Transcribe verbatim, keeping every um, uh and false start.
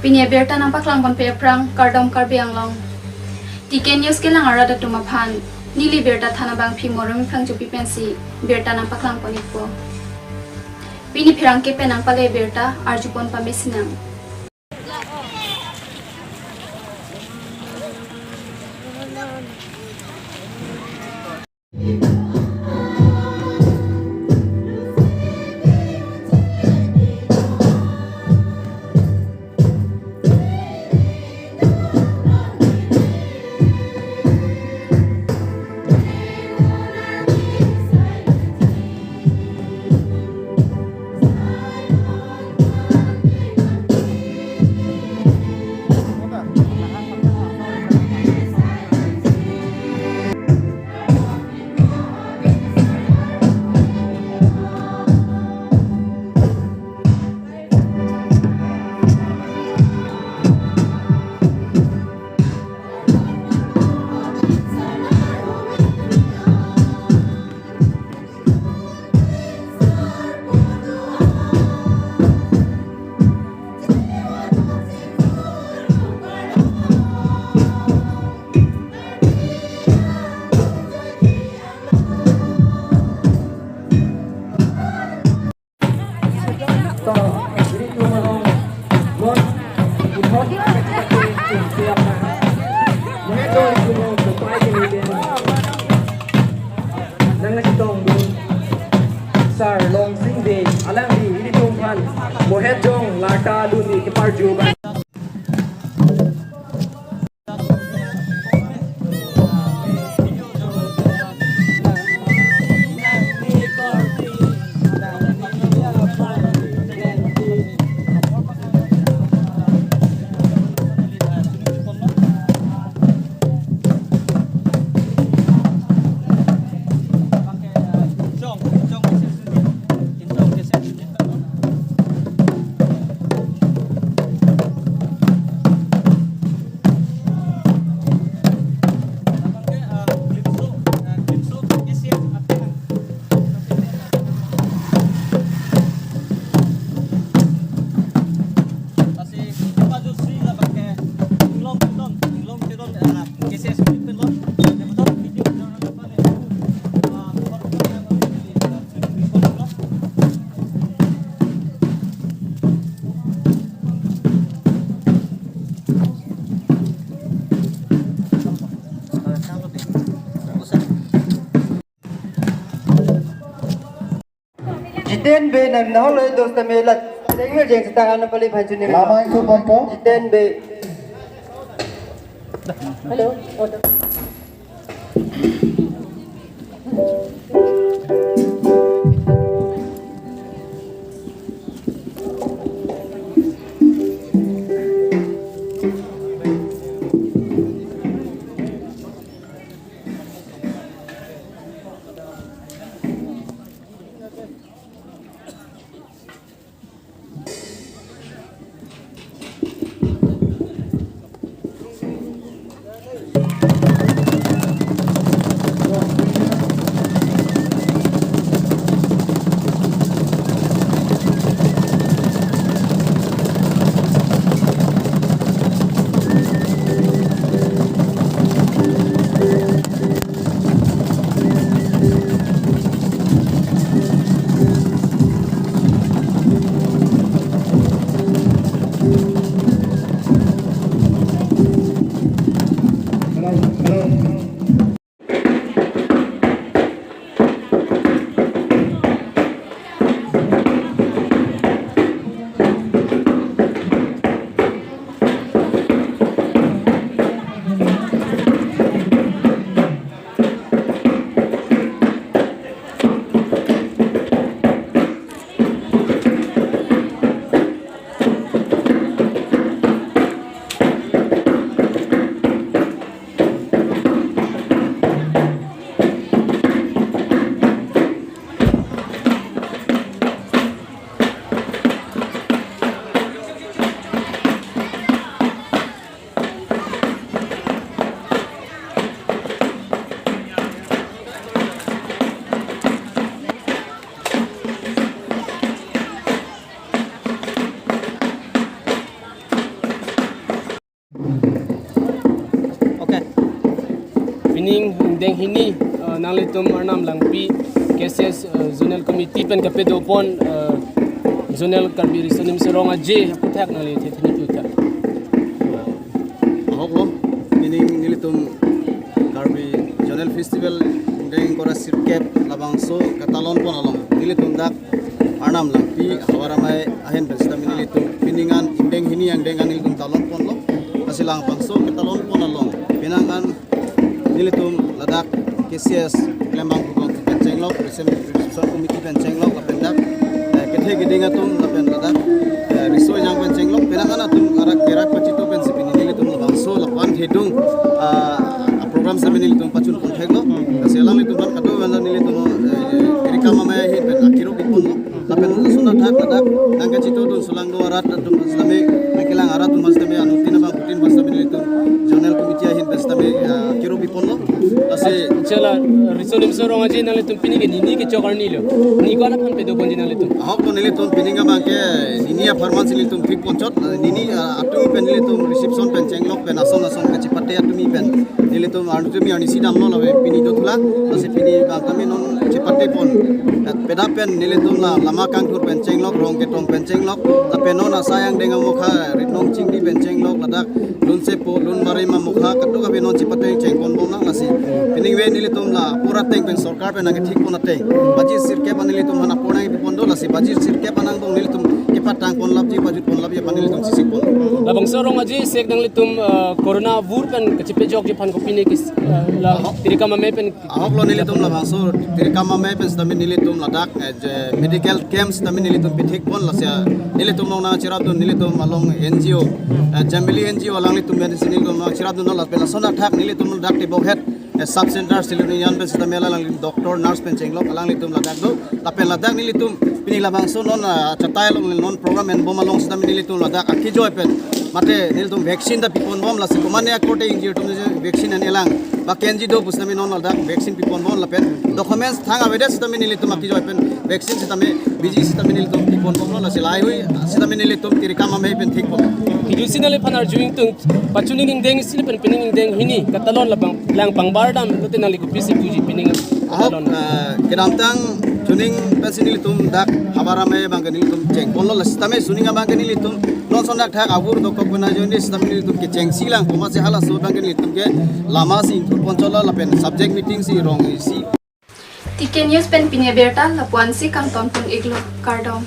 Pini abirta nangpaklang ponpe aphrang kardom Karbi Anglong. T K News kelang arat atum aphan neli birta than abangpi Moremi Phangchopi pensi birta nangpaklang pon-ikpo. Pini pherangke pen nangpale birta arjupon pamesinang. Nangchetongdun Sar Longsing Bey, alangli ilitum aphan Mohet Jong larta dunji keparju abang. Jiten Bey nang naholo dos tame la tengno jeng setang ano pali phan chuni. Lamai su ponpo. Jiten Bey. Hello. Deng hini, eh, nanglitum Arnam Langpi, K C S, eh, Zonal Committee pen kapedopon, eh, Zonal Karbi Riso Nimso Rong Aje aphuthak nangli the thini puthak. Ahok lo, pini nelitum Karbi Zonal Festival ingdeng ingkoi ra sirkep labangso katalon pon along nelitum dak Arnam Langpi Havar Amei ahin pen sitame nelitum pining an ingdeng hini angdeng an nelitum talon ponlo. Lasi labangso katalon pon along penang an nelitum ladak K C S klembang bubong pen chenglok, Reception Committee pen chenglok, lapen dak, eh, kethe keding atum lapen ladak, eh, riso ejang pen chenglok, penang an atum arak kerak pachito pen si pini nelitum labangso lapu-an thedung, ah, program sitame nelitum pachun pontheklo. Lasi alanglitum aphan kadokave nelitum, eh, Tirikam Amei ahin pen akiro piponlo. Lapen lason athak ladak nangkachitodun sulang do arat atum sitame, nangkelang arat atum sitame, anuttin abangphutin sitame nelitum Zonal Committee ahin pen sitame, ah, akiro piponlo. Lasi Chala, Riso Nimso Rong Aje nanglitum pini ke nini kechok arni lo. Ni ko-an aphan pedopon ji nanglitum? Ahok to nelitum pining abang ke nini apharman si nelitum thik ponchot, nini, ah, atumi pen nelitum reception pen chenglok pen ason ason kachepate atumi pen nelitum arni tumi arnisi damlo lave pini dothulak, lasi pini abang tame non chepate pon. Peda pen nelitum la lama kangthur pen chenglok, rong ketong pen chenglok, lapen non asai angdeng amokha, ritnong chingdi pen chenglok, ladak lunsepo, lunbarim amokha, kadokave non chepate chengponbom nang lasi. Pining ve nelitum la apor ateng pen sorkar pen nangkethik pon ateng, baji sirkep an nelitum aphan apor nangpipon do lasi, baji sirkep an angbong nelitum kepatang ponlapji, pajut ponlapji aphan nelitum sisik pon. Labangso Rong Aje sek nanglitum, eh, Corona vur pen kachepejokji aphan kopine kis, eh, la Tirikam Amei pen Ahok lo nelitum labangso Tirikam Amei pen sitame nelitum ladak, eh, je medical camp sitame nelitum pithik pon lasi nelitum along nangcherapdun nelitum along N G O, eh, Jambili N G O alanglitum pen si nelitum nangcherapdun lapen lason athak nelitum dak tebokhet, eh, sub center Silonijan pen sitame alang doctor nurse pen chenglok alanglitum ladak do. Lapen ladak nelitum pini labangso non, ah, chatai along non program enbom along sitame nelitum ladak akejoi pen mate nelitum vaccine ta piponbom lasi komatne akorte ingjir atum vaccine an elang ba kenji do pu sitame non ladak vaccine piponbom lapen documents thang avedet sitame nelitum akejoi pen vaccine sitame biji sitame nelitum piponbomlo lasi laheihui sitame nelitum Tirikam Amei pen thik pon. Kejutsi nangliphan arju ingtung, pachuning ingdeng isi pen pining ingdeng hini katalon labang lang pangbar dam lote nangli kopisi puji pining Ahok, katalon. Eh, kedamtang chuning pensi nelitum dak Havar Amei abang ke nelitum chengponlo lasi sitame chuning abang ke nelitum non lason athak avur dokok pena join sitame nelitum kechengsi lang komatsi halaso abang ke nelitum ke lama si ingthur ponchotlo lapen subject meeting si rong isi. T K News pen pini abirta lapu-an si kangton pon iklo, kardom.